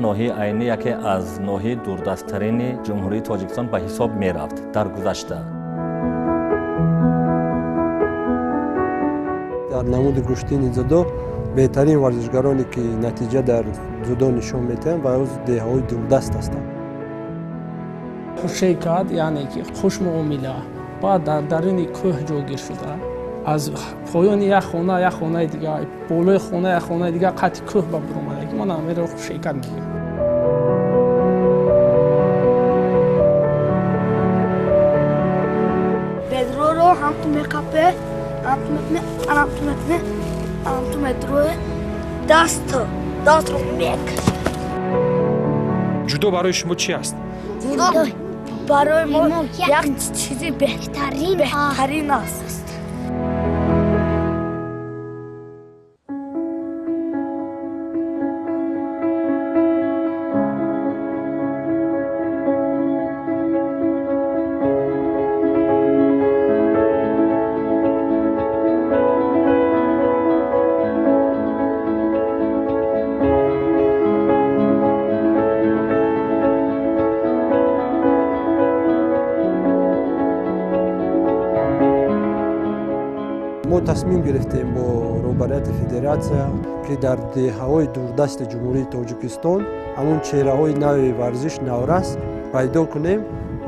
ноҳияи Айнӣ яке аз ноҳияи дурдасттарини Ҷумҳурии Тоҷикистон ба ҳисоб мерафт дар гузашта. Дар намуди гӯштини дзюдо беҳтарин варзишгароне ки натиҷа дар дзюдо нишон медиҳанд ва аз деҳаҳои дурдаст ҳастанд. Хушекат яъне ки хушмуомила, баъд дар даруни кӯҳ ҷойгир шуда, аз поёни як хона як хонаи дигар, болои хона як хонаи дигар, қати кӯҳ ба биромадаги, ман ҳамеро хушекат мегӯям. Бедроро ҳам ту меқапе, ҳам ту метне, ҳам ту метне, ҳам ту метроe, дастро мекашад. Ҷудо барои шумо чӣ аст? Ҷудо барои мо як чизи беҳтарин аст. Мо тасмим гирифтем бо роҳбарияти федератсия, ки дар деҳаҳои дурдасти Ҷумҳурии Тоҷикистон ҳамун чеҳраҳои нави варзиш наврас пайдо кунем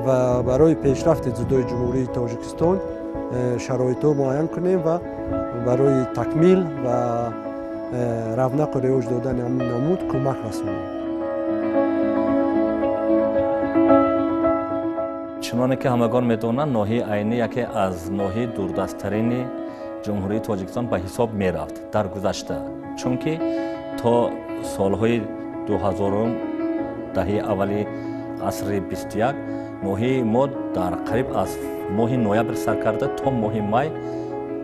ва барои пешрафти дзюдои Ҷумҳурии Тоҷикистон шароитҳо муайян кунем ва барои такмил ва равнақу ривоҷ додани ҳамин намуд кӯмак расонем. Чуноне ки ҳамагон медонанд, ноҳияи Айнӣ яке аз ноҳияи дурдасттарини Ҷумҳурии Тоҷикистон ба ҳисоб мерафт дар гузашта, чунки то солҳои 2000, даҳаи аввали асри 21, ноҳияи мо дар қариб аз моҳи ноябр сар карда то моҳи май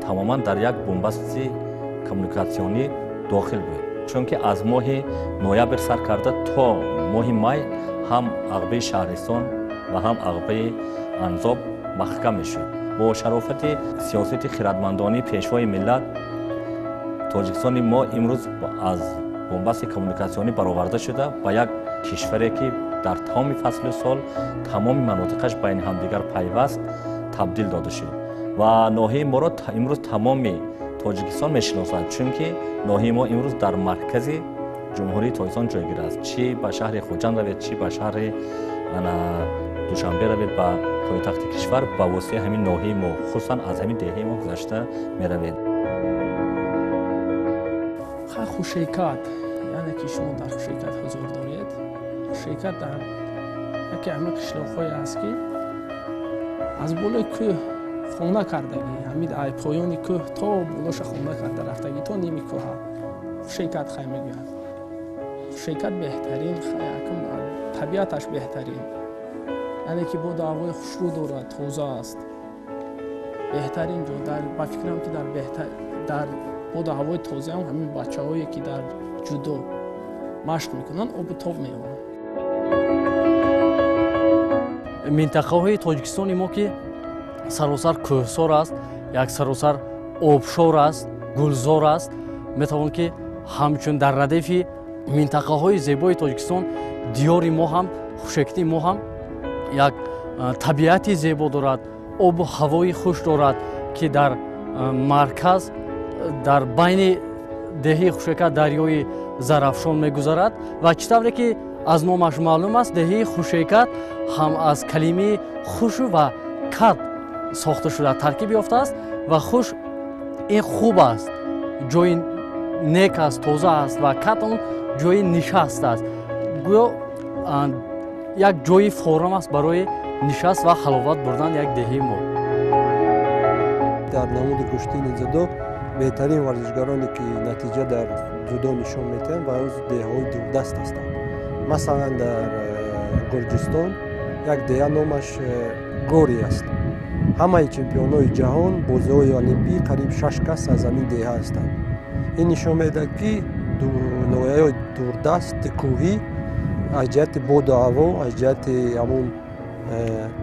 тамоман дар як бунбасти коммуникатсионӣ дохил буд, чунки аз моҳи ноябр сар карда то моҳи май ҳам ағбаи шаҳристон ва ҳам ағбаи Анзоб маҳкам мешуд. Бо шарофати сиёсати хирадмандонии пешвои миллат Тоҷикистони мо имрӯз аз бунбасти коммуникатсионӣ бароварда шуда ба як кишваре ки дар тамоми фасли сол тамоми манотиқаш байни ҳамдигар пайваст табдил дода шуд ва ноҳияи моро имрӯз тамоми Тоҷикистон мешиносад, чунки ноҳияи мо имрӯз дар маркази Ҷумҳурии Тоҷикистон ҷойгир аст. Чӣ ба шаҳри Хуҷанд равед, чӣ ба шаҳри Душанбе равед, ба пойтахти кишвар, ба воситаи ҳамин ноҳияи мо, хусусан аз ҳамин деҳаи мо гузашта меравед. Хушекат яъне ки шумо дар Хушекат ҳузур доред. Хушекат дар яке ҳамин қишлоқҳое аст ки аз болои кӯҳ хона кардагӣ, ҳамин поёни кӯҳ то болоша хона карда рафтагӣ, то ними кӯҳа. Хушекат хай мегӯянд. Хушекат беҳтарин, табиаташ беҳтарин, яъне ки боду ҳавои хушрӯ дорад, тоза аст. Беҳтарин ҷо, ба фикрам ки дар боду ҳавои тозаам ҳамин бачаҳое ки дар ҷудо машқ мекунанд, обу тоб меёбанд. Минтақаҳои Тоҷикистони мо ки саросар кӯҳсор аст, як саросар обшор аст, гулзор аст, метавон ки ҳамчун дар радифи минтақаҳои зебои Тоҷикистон диёри мо ҳам, хушекти мо ҳам як табиати зебо дорад, обу ҳавои хуш дорад, ки дар марказ, дар байни деҳаи Хушекат дарёи Зарафшон мегузарад ва чӣ тавре ки аз номаш маълум аст, деҳаи Хушекат ҳам аз калимаи хушу ва кат сохта шуда таркиб ёфтааст ва хуш ин хуб аст, ҷои нек аст, тоза аст ва кат он ҷои нишаст аст. Гӯё як ҷои форам аст барои нишаст ва ҳаловат бурдан як деҳаи мо. Дар намуди гӯштини дзюдо беҳтарин варзишгароне ки натиҷа дар дзюдо нишон медиҳанд ва аз деҳаҳои дурдаст ҳастанд. Масалан, дар Гурҷистон як деҳа номаш Гори аст. Ҳамаи чемпионҳои ҷаҳон, бозиҳои олимпӣ қариб 6 кас аз ҳамин деҳа ҳастанд. Ин нишон медиҳад, ки ноҳияҳои дурдаст кӯҳӣ аз ҷиҳати боду ҳаво, аз ҷиҳати ҳамун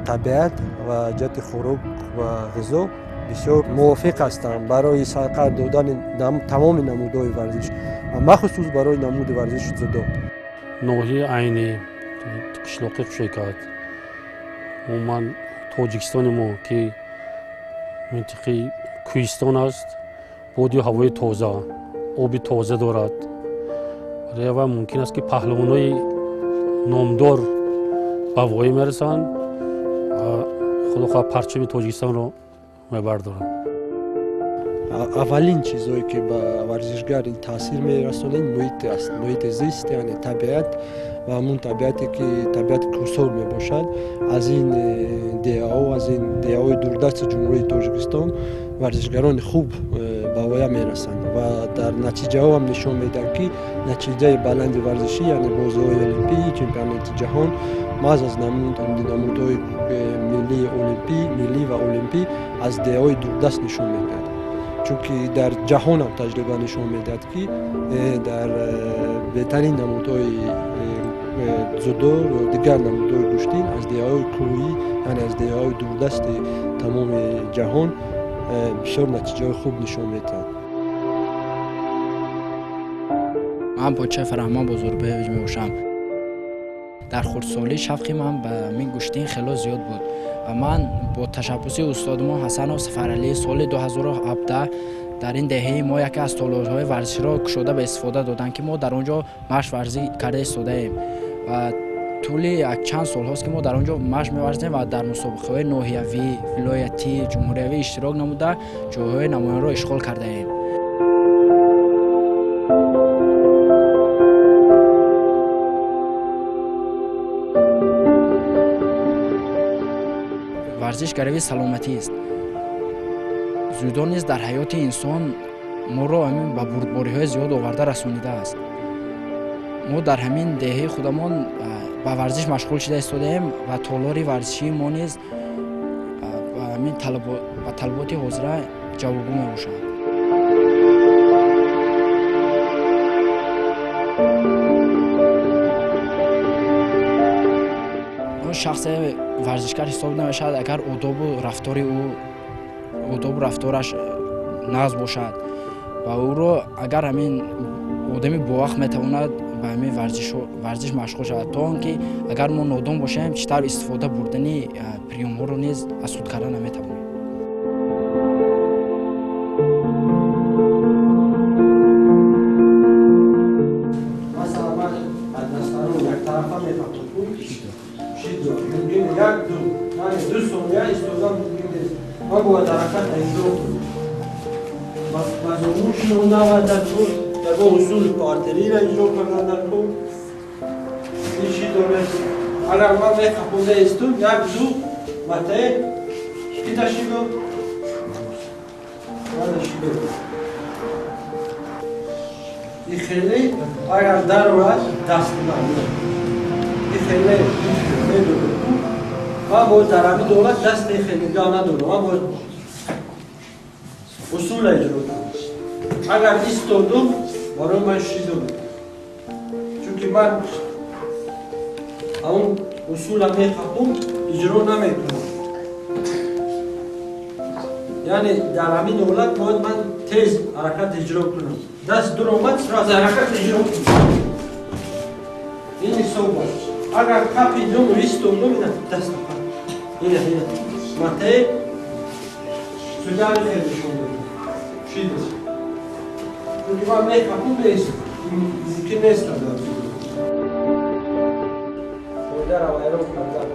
табиат ва аз ҷиҳати хӯрок ва ғизо бисёр мувофиқ ҳастанд барои сайқал додани тамоми намудҳои варзиш ва махсус барои намуди варзиши дзюдо. Ноҳияи Айнӣ, қишлоқи Хушайкат, умуман Тоҷикистони мо, ки минтиқаи кӯҳистон аст, боди ҳавои тоза, оби тоза дорад. Барои мумкин аст, ки паҳлавонои номдор ба воя мерасанд ва худо хоҳад парчами Тоҷикистонро мебардоранд. Аввалин чизое, ки ба варзишгар ин таъсир мерасонад, муҳит аст, муҳити зист, яъне табиат ва ҳамун табиате, ки табиати кӯҳсор мебошад. Аз ин деҳаҳо, аз ин деҳаҳои дурдасти Ҷумҳурии Тоҷикистон варзишгарони хуб ба воя мерасанд ва дар натиҷаҳо ҳам нишон медиҳанд, ки натиҷаи баланди варзишӣ, яъне бозиҳои олимпӣ, чемпионати ҷаҳон, маҳз аз намудҳои миллии олимпӣ, миллӣ ва олимпӣ аз деҳаҳои дурдаст нишон медиҳад. Чунки дар ҷаҳонам таҷриба нишон медиҳад, ки дар беҳтарин намудҳои дзюдо ё дигар намудҳои гӯштин аз деҳаҳои кӯҳӣ, яъне аз деҳаҳои дурдасти тамоми ҷаҳон бисёр натиҷаҳои хуб нишон медиҳанд. Ман Подшоҳ Фараҳмон Бозорбоевич мебошам. Дар хурдсолӣ шавқи ман ба ҳамин гӯштин хело зиёд буд ва ман бо ташаббуси устодмо Ҳасанов Сафаралӣ соли 2017 дар ин деҳаи мо яке аз толорҳои варзиширо кушода ба истифода доданд, ки мо дар он ҷо машқ варзӣ карда истодаем ва тӯли якчанд солҳост, ки мо дар он ҷо машқ меварзем ва дар мусобиқаҳои ноҳиявӣ, вилоятӣ, ҷумҳуриявӣ иштирок намуда, ҷойҳои намоёнро ишғол кардаем. Варзиш гарави саломатист. Дзюдо низ дар ҳаёти инсон моро ҳамин ба бурдбориҳои зиёд оварда расонидааст. Мо дар ҳамин деҳаи худамон ба варзиш машғул шуда истодаем ва толори варзишии мо низ ба талаботи ҳозира ҷавобгӯ мебошад. Шахсе варзишгар ҳисоб намешавад, агар одобу рафтори ӯ, одобу рафтораш нағз бошад ва ӯро агар ҳамин одами бовақт метавонад ба ҳамин варзиш машғул шавад, то он ки агар мо нодон бошем, чӣ тавр истифода бурдани приёмҳоро низ аз худ карда наметавонем. Масалан, ман аз дастаро яктарафа мефаҳмам. Мумкин як ду, яъне 2 сония истодан мумкин нест. Ман бояд ҳаракат иҷро кунам. Ба зону шинонда дар кор, ягон усули партериро иҷро кардан дар кор. Ин чӣ доред? Агар ман мехапонда истум, як ду матае кита шидо, мана шидо. И хеле агар дарорад даст ман. И хеле медонам. Ман бояд дар ҳамин ҳолат даст хеле нигоҳ надорам. Ман бояд усул иҷро кунам. Агар истодум, барои ман шидо мекунад. Чунки ман ҳамон усула мехапум, иҷро намекунам. Яъне дар ҳамин ҳолат бояд ман тез ҳаракат иҷро кунам. Даст дур омад, сразу ҳаракат иҷро кунам. Ин ҳисоб аст. Агар қапидуму истодум, ина даст ина ина матае судяри хел нишон медиҳад. Шидо. Чунки ман мехапум, нест. Мумкин нест дар фоидаро вайрон кардан.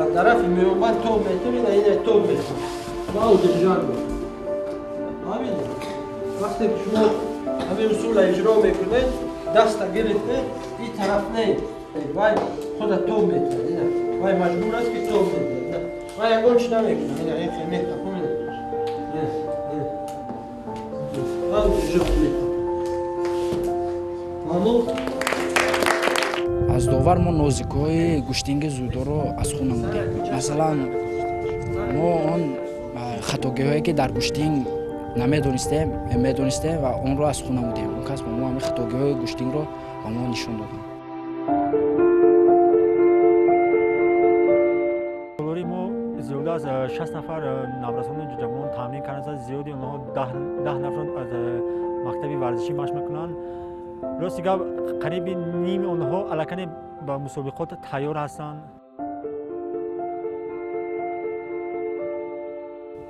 Аз тарафи меомад тоб метум, ина ина тоб метум. Ма удержан мекунам. Ҳамин. Вақте ки шумо ҳамин усула иҷро мекунед, даста гирифте, ин тараф не. Вай худа тоб метиҳад. Ина. Вай маҷбур аст, ки тоб медиҳад. Вай ягон чиз намекунам. Ина ин хел мехапум, ина. Ина, ина. Ман удержан мекунам. Маъмул? Аз довар мо нозикҳои гӯштинги дзюдоро аз худ намудем. Масалан, мо он хатогиҳое, ки дар гӯштинг намедонистем, медонистем ва онро аз худ намудем. Он кас ба мо ҳамин хатогиҳои гӯштингро ба мо нишон доданд. Толори мо зиёда аз 60 нафар наврасону ҷавонон тамрин карданд. Зиёди онҳо 10 нафар аз мактаби варзишӣ машқ мекунанд. Рости гап, қариби ними онҳо аллакай ба мусобиқот тайёр ҳастанд.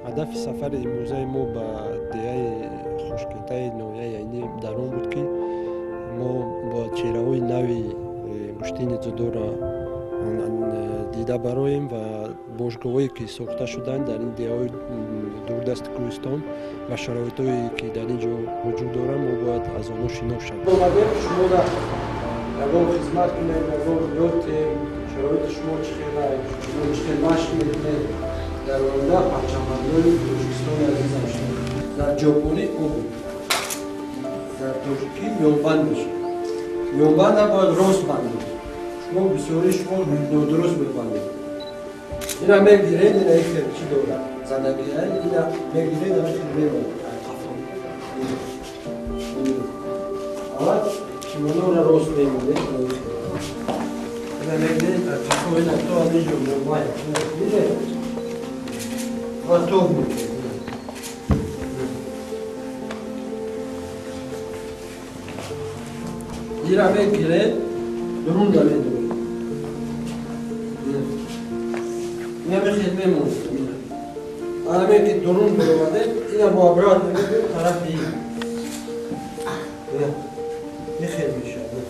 Ҳадафи сафари имрӯзаи мо ба деҳаи Хушкентаи ноҳияи Айнӣ дар он буд, ки мо бо чеҳраҳои нави гӯштини дзюдоро дида бароем ва бошгоҳҳое ки сохта шуданд дар ин деҳаҳои дурдасти кӯҳистон ва шароитҳое ки дар ин ҷо вуҷуд доранд, мо бояд аз онҳо шинос шавем. Омадем шуморо ягон хизмат кунем, ягон ёд диҳем, шароити шумо чӣ хел, шумо чӣ хел машқ мекунед. Дар оянда парчамбардори Тоҷикистони азизам шавед. Дар ҷопонӣ обу, дар тоҷикӣ миёнбанд мешавад. Миёнбанда бояд рост бандед. Шумо бисёри шумо нодуруст мебандед. Ина мегиред, ина ихел чӣ дорад? Задагия, ина мегиред, ина хел мемонад. Қафо. Аввал кимонора рост мемонед, ина ихел. Ина мегиред, қафо, ина то ҳамин ҷо миёнбанд. Дидед? Ва тоб мекунед. Ира мегиред, дурунда медоред. Ина мехел мемонед. Ана ки дурун баромадед, ина бо обратно мебиёд тарафи ин. Мехел мешавад.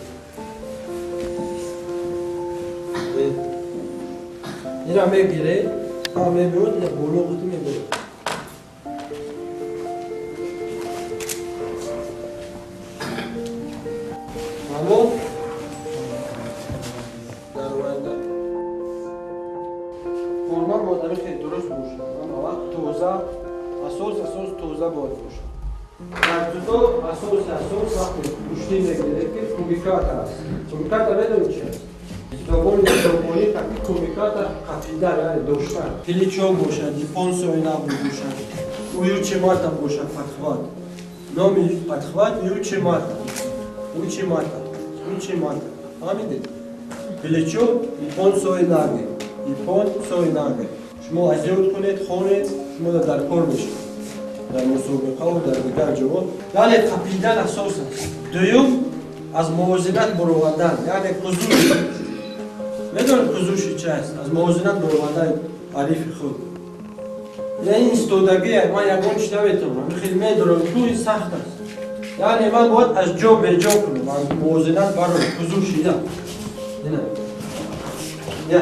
Ира мегиред, мебиёд, ина боло қути мебиёд. Дар оянда форма бояд хеле дуруст бошад, ҳама тоза, асос тоза бояд бошад. Дар дзюдо асоси асос вақте гӯштӣ мегиред, ки кумиката аст. Кумиката медонед чи аст? Забони ҷопонӣ қати кумиката қапидан, яъне доштан. Плечо бошад, японсои набу бошад, уючимата бошад, подхват. Номи подхват ючимата. Учимата, учимата. Фаҳмидед? Плечо иппон сои наге. Иппон сои наге. Шумо аз ёд кунед, хонед, шумо дар кор мешавед. Дар мусобиқаву дар дигар ҷоҳо. Яъне қапидан асос аст. Дуюм, аз мувозинат баровардан, яъне кузуши. Медонед кузуши чи аст? Аз мувозинат баровардани ҳарифи худ. Яъне истодагӣ, ман ягон чиз наметавонам. Хеле медорам, ту ин сахт аст. Яъне ман бояд аз ҷо беҷо кунам, аз мувозинат бароям, кузуши. Ина. Ина. Я.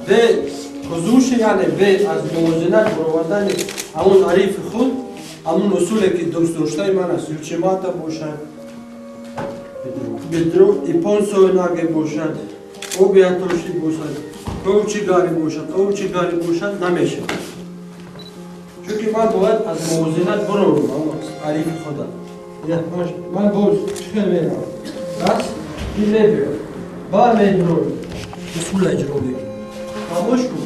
Бе кузуши, яъне бе аз мувозинат баровардани ҳамон ҳарифи худ, ҳамон усуле ки дӯстдоштаи ман аст, ючимата бошад, бедро иппон сои наге бошад, оби атошӣ бошад, коучигари бошад, оучигари бошад, намешавад. Чунки ман бояд аз мувозинат барорам ҳарифи худам. Ман боз чӣ хел меравам? Даст ин мебиёд, ба медурорам, усула иҷро мекунам. Фаҳмош кун.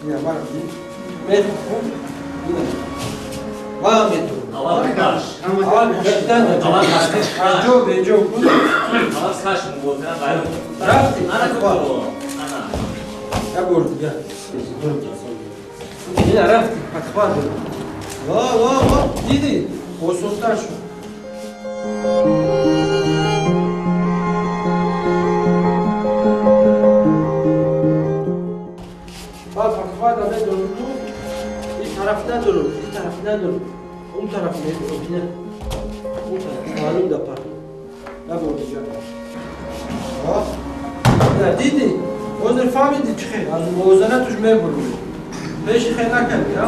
Ина ман мехоҳам, ина ва медурам. Аввал каш. Аввал каштан. Аввал каш. Аз ҷо беҷо кун. Аввал каш мувозинат вайрон. Рафти. Ана ку. Ана. Як бор дигар. Ина рафти, подхват. Ва, ва, ва, дидӣ? Осонтар шуд. Баъд подхвата медорам ту, ин тараф надорам, ин тараф надорам. Он тараф медорам, ина. Он тараф, маълум да пар. Як бор дигар. Ва. Ина дидӣ? Ҳозир фаҳмидӣ чӣ хел? Аз мувозинатуш мебурӣ. Пеши хел накардӣ, а?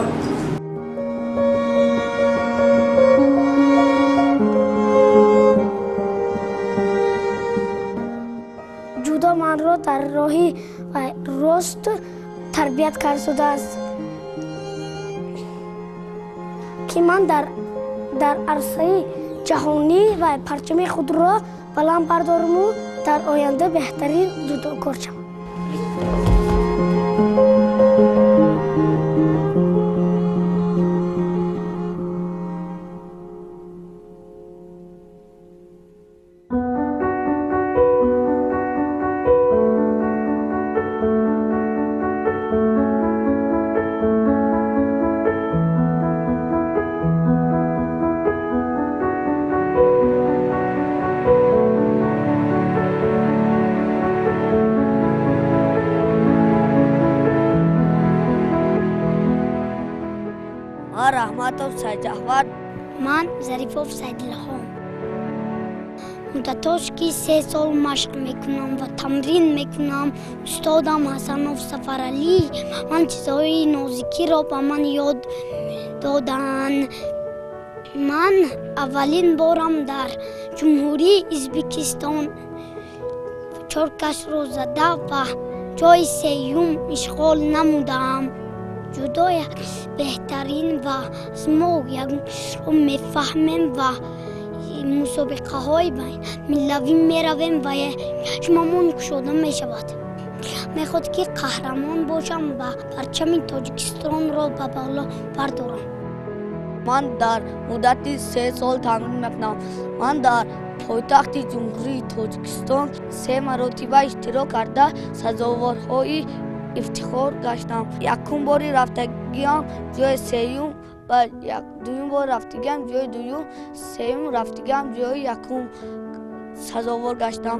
Ҷудо манро дар роҳи рост тарбият кардааст, ки ман дар арсаи ҷаҳонӣ ва парчами худро баланд бардоруму дар оянда беҳтарин ҷудокор шавам. Ман Раҳматов Сайджафар. Ман Зарифов Сайдилхон. Муддатост ки 3 сол машқ мекунам ва тамрин мекунам. Устодам Ҳасанов Сафаралӣ ман чизҳои нозикиро ба ман ёд доданд. Ман аввалин борам дар Ҷумҳурии Ӯзбекистон 4 касро зада ва ҷои сеюм ишғол намудам. Ҷудо як беҳтарин ва аз мо якро мефаҳмем ва мусобиқаҳои байналмилалӣ меравем ва чашмамон кушода мешавад. Мехоҳад ки қаҳрамон бошам ва парчами Тоҷикистонро ба боло бардорам. Ман дар муддати 3 сол тамрин мекунам. Ман дар пойтахти Ҷумҳурии Тоҷикистон 3 маротиба иштирок карда сазоворҳои ифтихор гаштам. Якум бори рафтагиам ҷои сеюм ва дуюм бор рафтагиам ҷои дуюм, сеюм рафтагиам ҷои якум сазовор гаштам.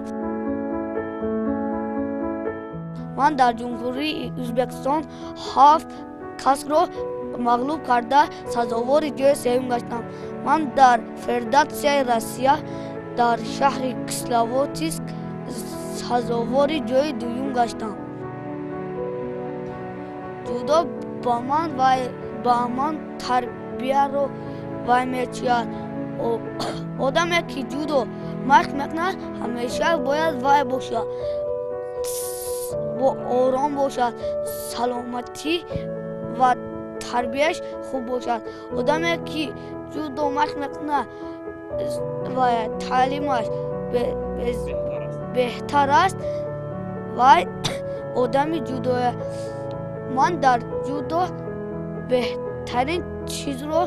Ман дар Ҷумҳурии Ӯзбекистон 7 касро мағлуб карда сазовори ҷои сеюм гаштам. Ман дар Федератсияи Россия дар шаҳри Кисловодск сазовори ҷои дуюм гаштам. Ҷудо ба ман ва ба ман тарбияро вай мечиҳад. Одаме ки ҷудо машқ мекунад, ҳамеша бояд вай бошад, ором бошад, саломатӣ ва тарбияш хуб бошад. Одаме ки ҷудо машқ мекунад ва таълимаш беҳтар аст, вай одами ҷудоя. Ман дар ҷудо беҳтарин чизро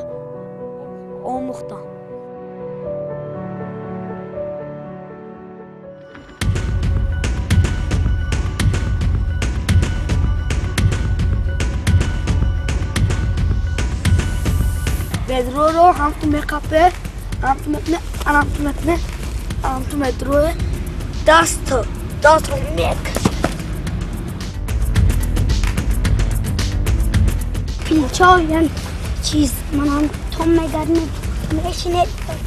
омӯхтам. Бедроро ҳамту меқапе, ҳамту мекне, ҳамту мекне, ҳамту медрое, дастро мек. Плечоям чиз манам то мегарне мешине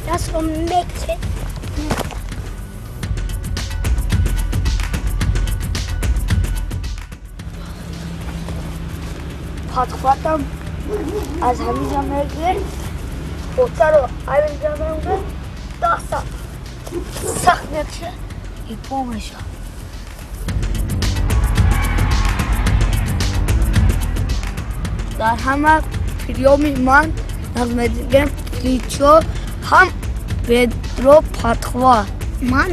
дастро мекче. Подхватам аз ҳаминҷа мегирем, отаро ҳаминҷа мемонем, даста сахт мекша, ипо меша. Дар ҳама приёми ман нағз медигем плечо ҳам бедро подхват. Ман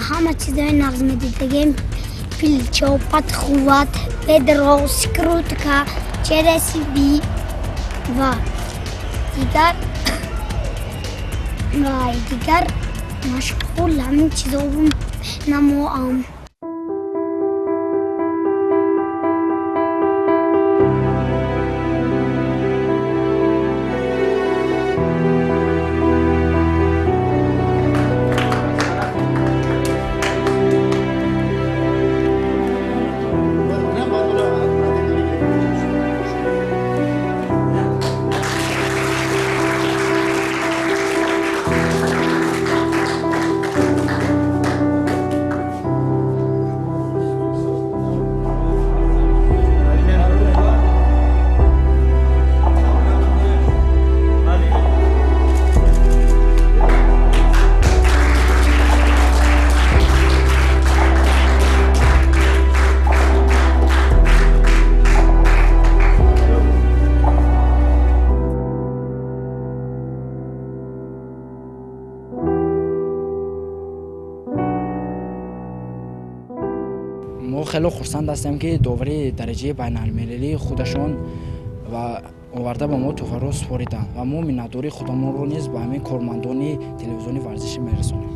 ҳама чизҳои нағз медидагем плечо, подхват, бедро, скрутка, через би ва дигар машғул ҳамин чизҳо намоам. Мо хеле хурсанд ҳастем ки довари дараҷаи байналмилалии худашон ва оварда ба мо туҳфаро супориданд ва мо миннатдории худамонро низ ба ҳамин кормандони телевизиони варзишӣ мерасонем.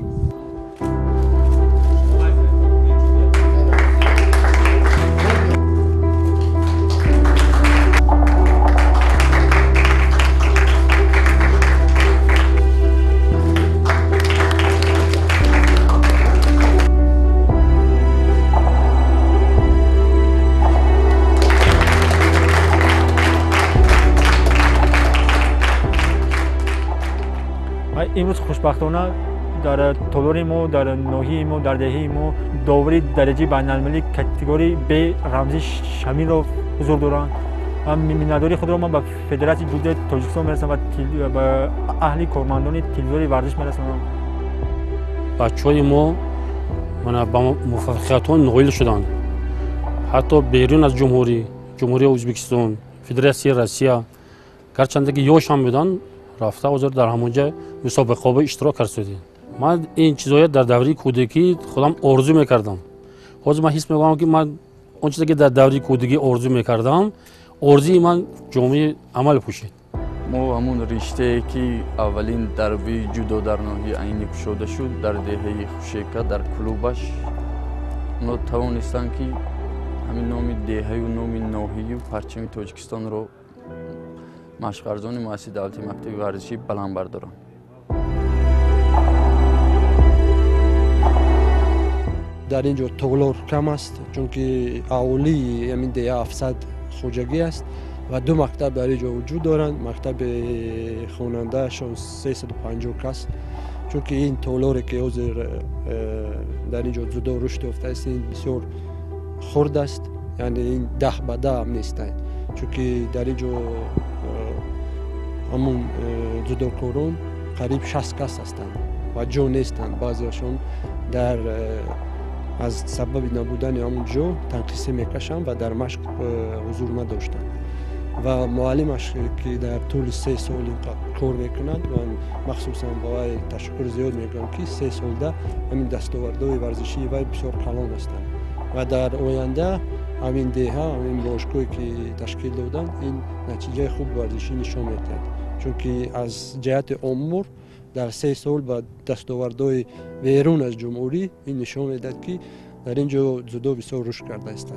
Имрӯз хушбахтона дар толори мо, дар ноҳияи мо, дар деҳаи мо довари дараҷаи байналмилалӣ категорияи Б Рамзӣ Шамилов ҳузур доранд. Ва миннатдории худро ман ба Федератсияи ҷудои Тоҷикистон мерасонам ва ба аҳли кормандони телевизори варзиш мерасонам. Бачаҳои мо ба муваффақиятҳо ноил шуданд, ҳатто берун аз ҷумҳурии Ӯзбекистон, Федератсияи Россия, гарчанде ки ёш ҳам буданд, рафта ҳозир дар ҳамон ҷо мусобиқаҳо иштирок карданд. Ман ин чизҳоя дар давраи кӯдакӣ худам орзу мекардам. Ҳозир ман ҳис мекунам, ки ман он чизе ки дар давраи кӯдакӣ орзу мекардам, орзуи ман ҷомеи амал пӯшид. Мо ҳамун риштае ки аввалин дарби ҷудо дар ноҳияи Айнӣ кушода шуд дар деҳаи Хушека, дар клубаш, онҳо тавонистанд, ки ҳамин номи деҳаю номи ноҳияю парчами Тоҷикистонро машқарзони муассисаи давлатии мактаби варзишӣ баланд бардоранд. Дар ин ҷо толор кам аст, чунки аҳолии ҳамин деҳа 700 хоҷагӣ аст ва ду мактаб дар ин ҷо вуҷуд доранд. Мактаби хонандаашон 350 кас, чунки ин толоре ки ҳозир дар ин ҷо ҷудо рушд ёфтааст, ин бисёр хурд аст, яъне ин 10 ба 10 ҳам нестанд, чунки дар ин ҷо ҳамун ҷудокорон қариб 60 кас ҳастанд ва ҷо нестанд. Баъзеашон дар аз сабаби набудани ҳамун ҷо танқисӣ мекашанд ва дар машқ ҳузур надоштанд. Ва муаллимаш ки дар тӯли 3 сол кор мекунад, ман махсусан ба вай ташаккур зиёд мекунам, ки 3 солда ҳамин дастовардҳои варзишии вай бисёр калон ҳастанд ва дар оянда ҳамин деҳа, ҳамин бошгоҳе ки ташкил доданд, ин натиҷаи хуб варзишӣ нишон медиҳад, чунки аз ҷиҳати омор дар 3 сол ба дастовардҳои берун аз ҷумҳурӣ ин нишон медиҳад, ки дар ин ҷо ҷудо бисёр рушд кардааст.